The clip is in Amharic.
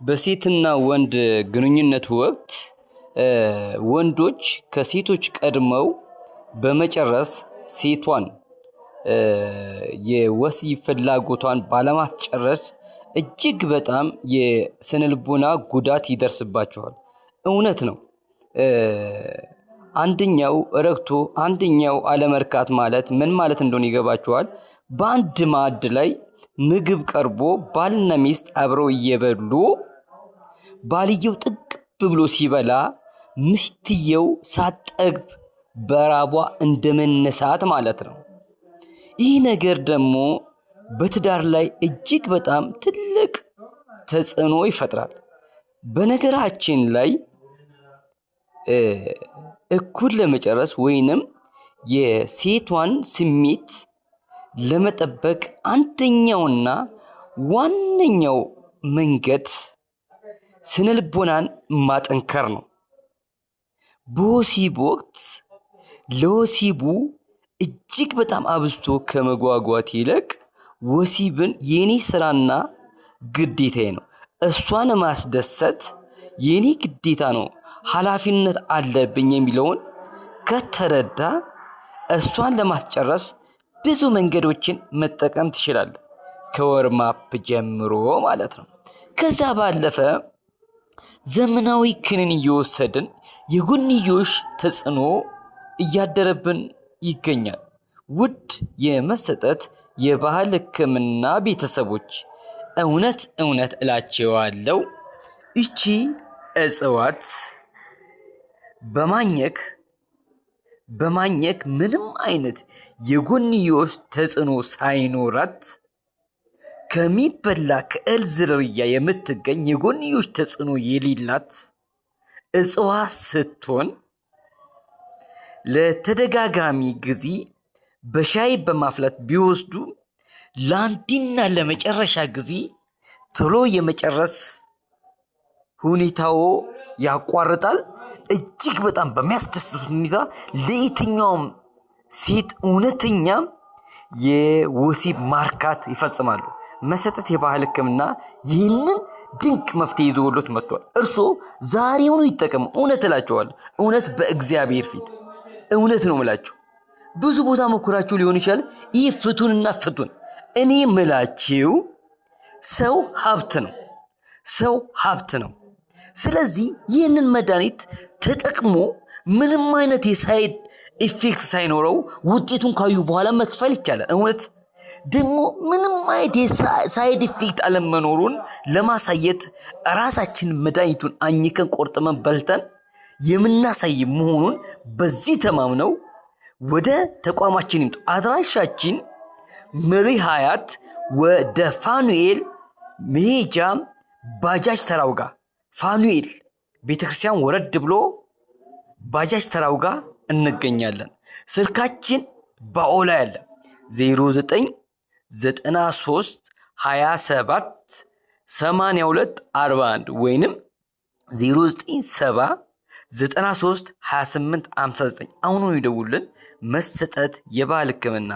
በሴትና ወንድ ግንኙነት ወቅት ወንዶች ከሴቶች ቀድመው በመጨረስ ሴቷን የወሲብ ፍላጎቷን ባለማስጨረስ እጅግ በጣም የስነልቦና ጉዳት ይደርስባቸዋል። እውነት ነው። አንደኛው ረክቶ አንደኛው አለመርካት ማለት ምን ማለት እንደሆነ ይገባቸዋል። በአንድ ማዕድ ላይ ምግብ ቀርቦ ባልና ሚስት አብረው እየበሉ ባልየው ጥግብ ብሎ ሲበላ ሚስትየው ሳትጠግብ በራቧ እንደመነሳት ማለት ነው። ይህ ነገር ደግሞ በትዳር ላይ እጅግ በጣም ትልቅ ተጽዕኖ ይፈጥራል። በነገራችን ላይ እኩል ለመጨረስ ወይንም የሴቷን ስሜት ለመጠበቅ አንደኛውና ዋነኛው መንገድ ስነልቦናን ማጠንከር ነው። በወሲብ ወቅት ለወሲቡ እጅግ በጣም አብዝቶ ከመጓጓት ይልቅ ወሲብን የኔ ስራና ግዴታዬ ነው፣ እሷን ማስደሰት የኔ ግዴታ ነው፣ ኃላፊነት አለብኝ የሚለውን ከተረዳ እሷን ለማስጨረስ ብዙ መንገዶችን መጠቀም ትችላለህ። ከ warm up ጀምሮ ማለት ነው። ከዛ ባለፈ ዘመናዊ ክኒን እየወሰድን የጎንዮሽ ተጽዕኖ እያደረብን ይገኛል። ውድ የመሰጠት የባህል ሕክምና ቤተሰቦች፣ እውነት እውነት እላቸዋለሁ፣ ይቺ እጽዋት በማኘክ ምንም አይነት የጎንዮሽ ተጽዕኖ ሳይኖራት፣ ከሚበላ ከእል ዝርያ የምትገኝ፣ የጎንዮሽ ተጽዕኖ የሌላት እጽዋት ስትሆን ለተደጋጋሚ ጊዜ በሻይ በማፍላት ቢወስዱ ለአንዴና ለመጨረሻ ጊዜ ቶሎ የመጨረስ ሁኔታው ያቋርጣል። እጅግ በጣም በሚያስደስት ሁኔታ ለየትኛውም ሴት እውነተኛ የወሲብ ማርካት ይፈጽማሉ። መሰጠት የባህል ሕክምና ይህንን ድንቅ መፍትሄ ይዞሎት መጥቷል። እርስዎ ዛሬውኑ ይጠቀሙ። እውነት እላቸዋለሁ። እውነት በእግዚአብሔር ፊት እውነት ነው ምላችሁ። ብዙ ቦታ ሞክራችሁ ሊሆን ይችላል። ይህ ፍቱንና ፍቱን። እኔ ምላችሁ ሰው ሀብት ነው። ሰው ሀብት ነው። ስለዚህ ይህንን መድኃኒት ተጠቅሞ ምንም አይነት የ side effect ሳይኖረው ውጤቱን ካዩ በኋላ መክፈል ይቻላል። እውነት ደግሞ ምንም አይነት የ side effect አለመኖሩን ለማሳየት ራሳችን መድኃኒቱን አኝከን ቆርጥመን በልተን የምናሳይ መሆኑን በዚህ ተማምነው ወደ ተቋማችን ይምጡ። አድራሻችን መሪ ሀያት ወደ ፋኑኤል መሄጃ ባጃጅ ተራው ጋር፣ ፋኑኤል ቤተክርስቲያን ወረድ ብሎ ባጃጅ ተራው ጋር እንገኛለን። ስልካችን በኦ ላይ አለ፣ 09 93 27 82 41 ወይንም 09 7 93 28 59። አሁኑን ይደውሉልን። መሰጠት የባህል ሕክምና።